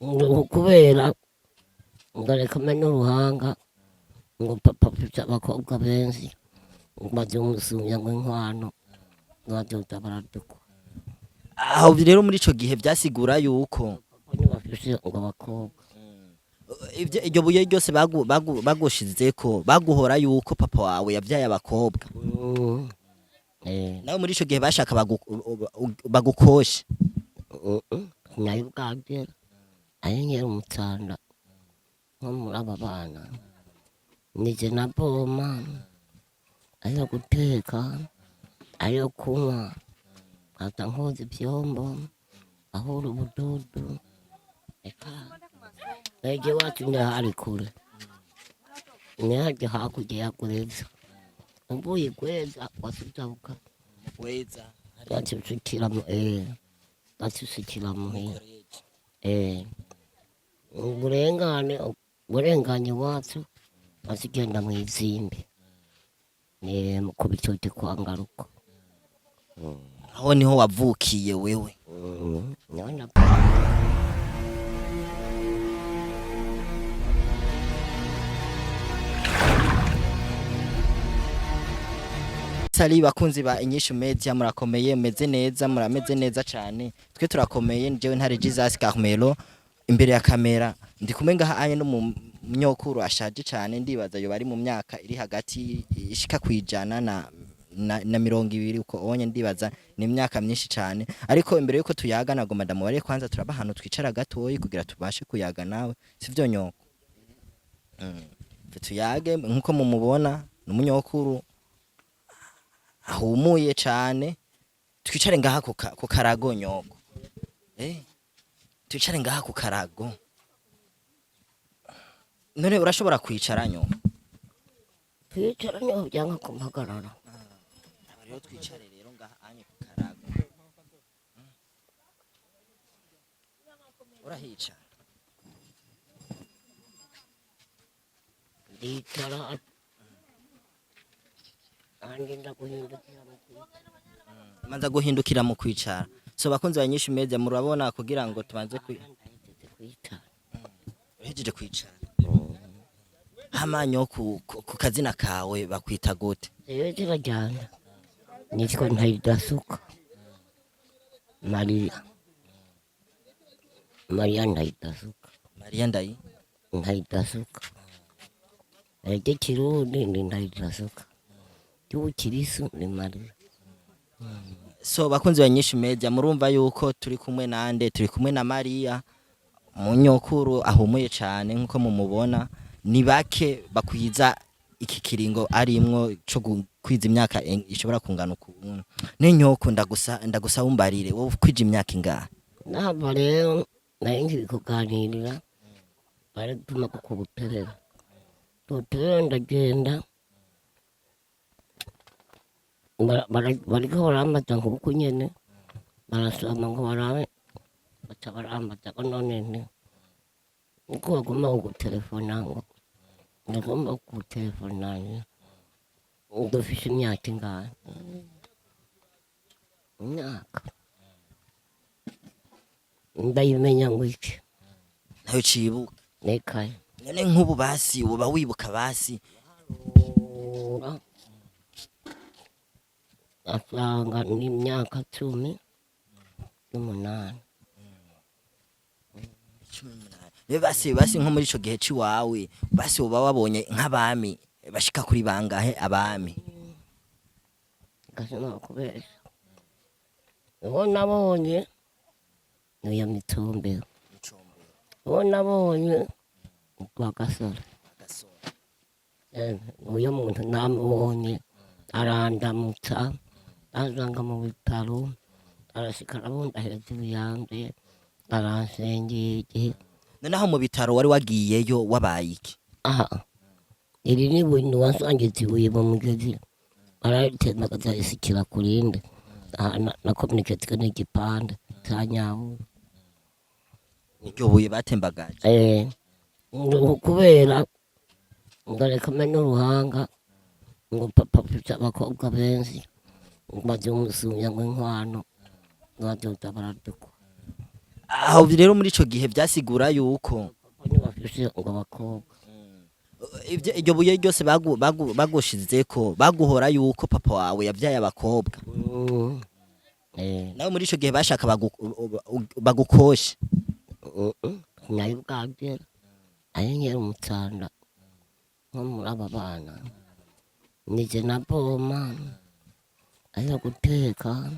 Ngo kubera ngo reka mene uruhanga, ngo papa afite abakobwa benshi, ngo bazomusumya ngo inkwano, ngo bazoza baradukwa. Aho rero muri ico gihe vyasigura yuko papa ntibafise ngo abakobwa. Iryo buye ryose bagushizeko baguhora yuko papa wawe yavyaye abakobwa. Nawe muri ico gihe bashaka bagukoshe. Sinari bwagera ari nkiri umutsanda nko muri aba bana, nije na boma ayo guteka, ayo kunywa, nkaza nkoza ivyombo, ahura ubududu. Eka ege iwacu ntihari kure, ntiharya hakurya ya Gweza, uvuye i Gweza wasujabuka. Weza. Wacushikira wacushikira muhira, uburengane burenganye iwacu, wacugenda mw'izimbi ni ku bitoke kwa Ngaruko. Aho niho wavukiye wewe? Niho Sali bakunzi ba Inyishu Media, murakomeye, meze neza, murameze neza cyane. Twe turakomeye. Njyewe Ntare Jesus Carmelo imbere ya kamera, ndi kumwe ngaha anye no mu munyokuru ashaje cyane. Ndibaza yo bari mu myaka iri hagati ishika kwijana na 20 uko onye. Ndibaza ni imyaka myinshi cyane, ariko imbere yuko tuyaga nagomba ndamubare kwanza turaba ahantu twicara gatoyi kugira tubashe kuyaga nawe, sivyo nyoko? Tuyage nkuko mumubona, ni umunyokuru ahumuye cane. Twicare ngaha ku karago nyoko. Twicare ngaha ku karago. None urashobora kwicara nyoko? Kwicara niho byanka kumpagarara. Rero twicare rero ngaha anye ku karago. Urahicara? Ndicara, kandi ndaguhindukira mu kwicara. Manza guhindukira mu kwicara. So bakunzi ba Inyishu Media, murabona kugira ngo tubanze Ndahejeje kwicara. Uhejeje kwicara. Hama nyoko, ku kazina kawe bakwita gute? Rero zirajyana, nitwa Ntayidasuka Mariya, Mariya Ntayidasuka. Mariya Ndayi Ntayidasuka. Ry'ikirundi ni Ntayidasuka, ry'ubukirisu ni Mariya. So bakunzi ba Inyishu Media, murumva yuko turi kumwe nande? Turi kumwe na Mariya, munyokuru ahumuye cane nkuko mumubona. Ni bake bakwiza iki kiringo arimwo co kwiza imyaka ishobora kungana ukuntu. Ninyoko, ndagusa ndagusa wumbarire, wowe kwija imyaka ingahe? Nava rero nari nkiri kuganirira, baratuma ko kubuterera buterera, ndagenda. Bariko barambaza ngo uku nyene barasoma ngo barabe, baca barambaza ko none nti niko bagomba kugutelefona, ngo ndagomba kugutelefona dufise imyaka ingahe? Imyaka ndayimenya ngo iki? Nayo cibuka? Nekaye. None nk'ubu basi uba wibuka basi? Ura asanga ni imyaka 18. 18. Be basi nko muri ico gihe ciwawe, basi uba wabonye nk'abami bashika kuri bangahe, abami? Gasema kubesha, uwo nabonye niyo mitumbero, uwo nabonye rwa Gasore. Uyo muntu namubonye arandamutsa, ansanga mu bitaro, arashika arabunda hejuru yanje, aransengera igihe. Noneho mu bitaro wari wagiyeyo wabaye iki? Aha iri ni ibuye wasangiza, ibuye mu mugezi araritembagaza risikira ku rindi. Aha nakomereketswe n'igipande ca Nyabura. Iryo buye batembagaje? Ngo kubera ngo reka mene uruhanga, ngo papa afise abakobwa benshi, ngo bazomusumya ngo inkwano, ngo bazoza baradukwa. Aho rero muri ico gihe vyasigura yuko Papa ntibafise ngo abakobwa. Iryo buye ryose bagushizeko baguhora yuko papa wawe yavyaye abakobwa. Nawe muri ico gihe bashaka bagukoshe. Sinari bwagera ari nkiri umutsanda nko muri aba bana nije navoma, ayo guteka,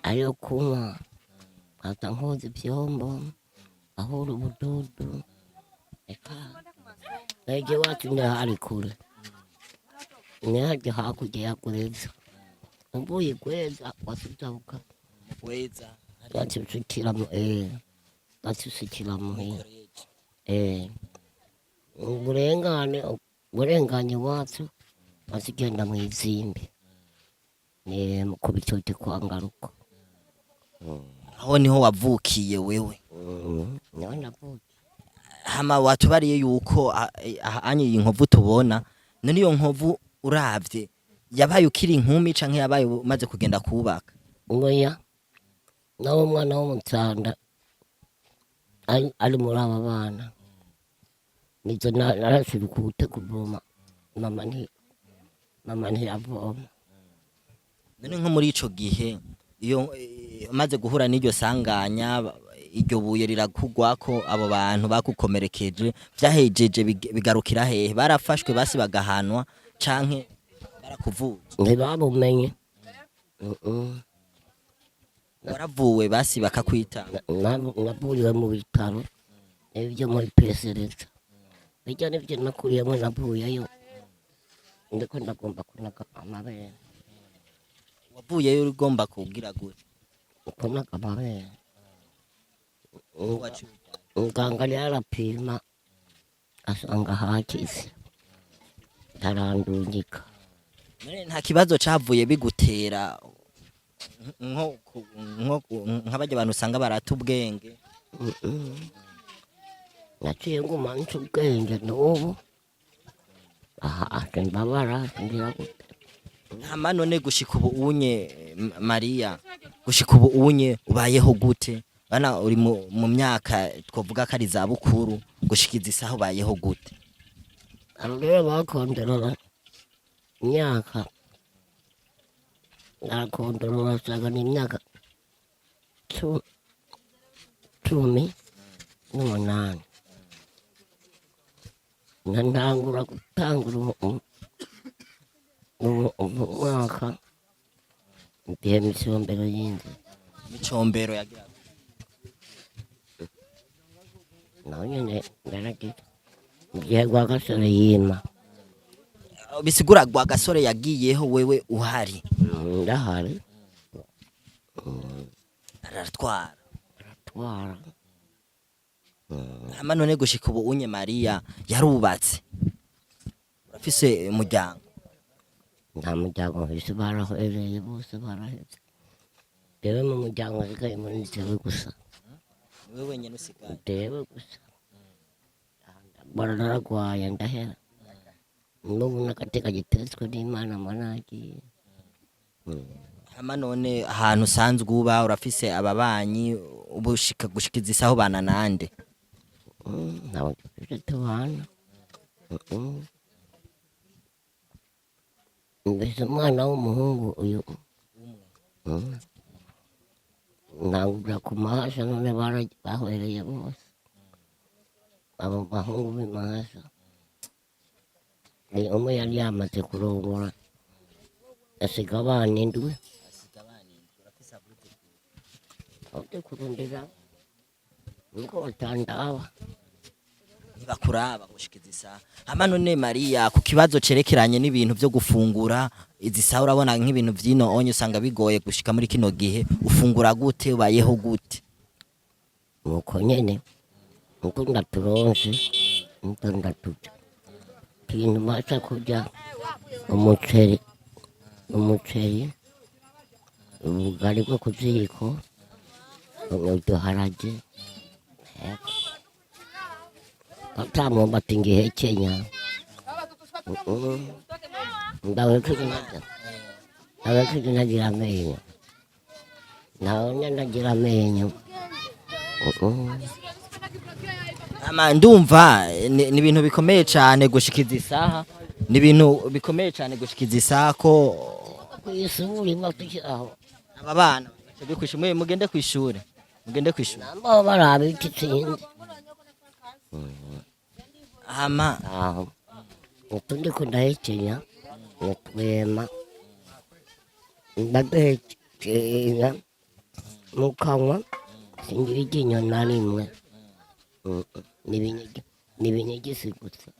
ayo kunywa, nkaza nkoza ivyombo, ahura ubududu, eka ege iwacu ntihari kure, niharya hakurya ya Gweza, uvuye i Gweza wasujabuka Weza. wacushikira wacushikira muhira, uburengane uburenganye iwacu wacugenda mw'izimbi ku bitote kwa Ngaruko. Aho niho wavukiye wewe? Niho navukiye. Hama watubariye yuko anye iyi nkovu tubona, none iyo nkovu uravye yabaye ukiri inkumi canke yabaye umaze kugenda kubaka? Oya, nawe umwana w'umutsanda ari muri aba bana nizo narasirukute kuvoma, mama ntiyavoma. None nko muri ico gihe iyo umaze guhura n'iryo sanganya, iryo buye rirakugwako, abo bantu bagukomerekeje vyahejeje bigarukira hehe? Barafashwe basi bagahanwa canke barakuvuye? Ntibabumenye. Waravuwe basi bakakwita? Navuriwe mu bitaro ibyo muri pesereza bijya nibyo nakuriyemo, navuyeyo ndiko ndagomba kunaga amabere. Wavuyeyo ugomba kugira gute? Kunaga amabere. Muganga rero arapima asanga hakize, ntarandungika. None nta kibazo cavuye bigutera nko nk'abarya abantu usanga barata ubwenge? Naciye nguma nca ubwenge n'ubu aha simbabara, singira gute. Hama none gushika ubu unye, Mariya, gushika ubu unye ubayeho gute? Bana uri mu myaka twovuga ko ari za bukuru, gushikiza isaha ubayeho gute? Abo rero bakondorora imyaka, barakondorora usanga ni imyaka 18. Ntangura gutangura ubu mwaka igihe micombero yindi. Micombero yagira Naho nyene naragize igihe Rwagasore yima. Bisigura Rwagasore yagiyeho wewe uhari? Ndahari. Aratwara. Twara. Hama none gushika ubu unye Mariya yarubatse, urafise umuryango? Nta muryango mfise, barahwereye bose, baraheze. Jewe mu muryango nsigaye muri jewe gusa. Niwe wenyene usigaye? Jewe gusa. Mbona naragwaye ndahera, n'ubu n'agateka giteretswe n'Imana mba nagiye. Hama none ahantu usanzwe uba urafise ababanyi? Ubushika gushikiza isaho bana nande? Ntabwo dufise tubana. Mbese umwana w'umuhungu uyu ntangurira ku mahasha, none bahwereye bose abo bahungu b'imahasha. Ni umwe yari yamaze kurongora asiga abana 7. Uje kurondera niko batandaba. Ntibakuraba gushikiza isaha. Hama none Mariya, ku kibazo cerekeranye n'ibintu vyo gufungura, izi saha urabona nk'ibintu vyino onye usanga bigoye gushika muri kino gihe, ufungura gute, ubayeho gute? Nuko nyene uko ndaturonse niko ndaturya, ikintu mbasha kurya umuceri, ubugari bwo ku ziko, uduharage, ata mwumbati ngihekenya. Ndawekije nagira amenyo, naho nagira amenyo. Ama ndumva ni ibintu bikomeye cyane gushikiza isaha, ni ibintu bikomeye cyane gushikiza isaha ko Kw'isuri bafise aho. Aba bana baje kw'ishure, mugende kw'ishure, mugende kw'ishure. Namba baraba iki, sinzi. Ama Aho utu ndiko ndahekenya nutwema, ndaduhekenya mu kanwa, singira iryinyo na rimwe. Ni ibinyegisi gusa.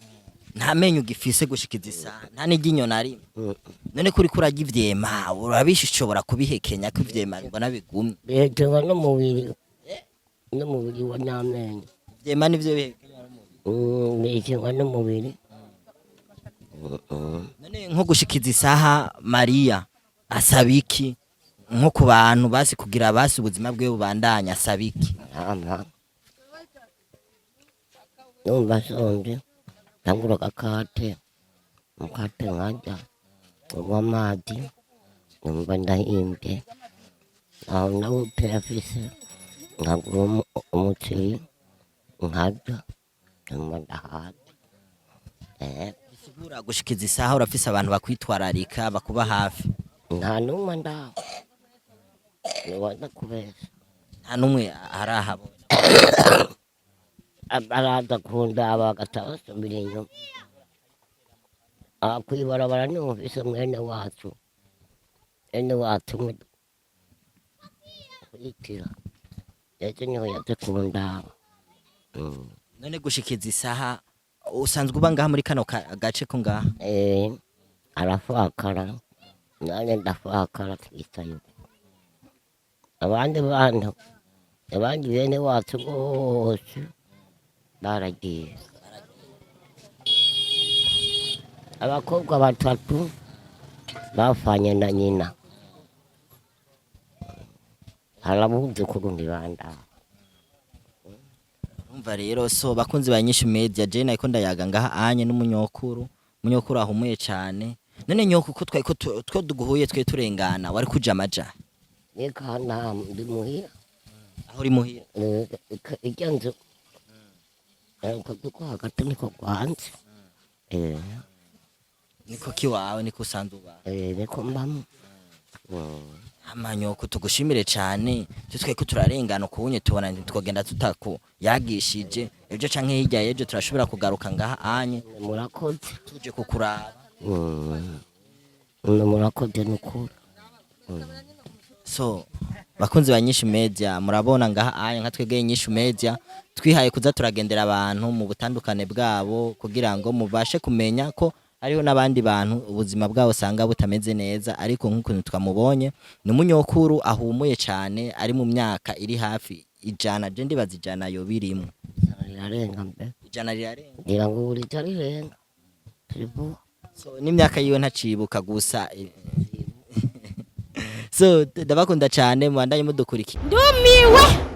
Nta menyo ugifise gushikiza isaha, nta n'iryinyo na rimwe? Mm. None kuri kurarya ivyema, urabishobora kubihekenya ko ivyema mbona bigumye? Bihekenywa n'umubiri wa n'amenyo. Ivyema nivyo bihekenya? Bihekenywa n'umubiri. None nko gushikiza isaha, Mariya asaba iki nko ku bantu basi kugira basi ubuzima bwe bubandanya, asaba iki? Ama numva nshonje, ndagura agakate, umukate nkarya, unywa amazi, numva ndahimbye, aho nawe afise, nkagura umuceri nkarya, numva ndahaze. Bisigura gushikiza isaha urafise abantu bakwitwararika, bakuba hafi? Nta n'umwe ndaho, ntiwaza kubesha. Nta n'umwe arahabona? Baraza kundaba bagaca basubira inyuma. Aha kw'ibarabara niho mfise mwene wacu, mwene wacu umwe kwitira ejo niho yaje kundaba. None gushikiza isaha usanzwe uba ngaha muri kano gace ko ngaha? Eh, arafakara nanjye ndafakara, twicaye uko. Abandi bantu, abandi bene wacu bose baragiye, abakobwa batatu bafanye na nyina, hari abuzukuru ntibandaba. Umva rero, so bakunzi ba Nyishu Media, je nariko ndayaga ngaha anye n'umunyokuru, umunyokuru ahumuye cane. None nyoko, ko twari ko two duguhuye twe turengana, wari kuja amaja? Reka, nta ndi muhira. Aho uri muhira? Irya nzu ko hagati niko kwanze. Niko kiwawe, niko usanzwe uba? Niko mbamo. Amanyoko, tugushimire cane. Twe twari ko turarengana ukunye tubona twogenda tutakuyagishije. Ejo canke hirya y'ejo turashobora kugaruka ngaha anye. Murakoze. Tuje kukuraba. Murakoze nukuri. So bakunzi ba Nyishu Media, murabona ngaha aya nka twebwe Nyishu Media twihaye kuza turagendera abantu mu butandukane bwabo kugira ngo mubashe kumenya ko hariho n'abandi bantu ubuzima bwabo usanga butameze neza, ariko nk'ukuntu twamubonye ni umunyokuru ahumuye cane, ari mu myaka iri hafi 100, je ndibaza 100 yoba irimwo. Rirarenga mbe. 100 rirarenga? Ngira ngo buri rirenga turibu. So n'imyaka yiwe ntacibuka gusa. So ndabakunda cane, mubandanye mudukurikira. Ndumiwe.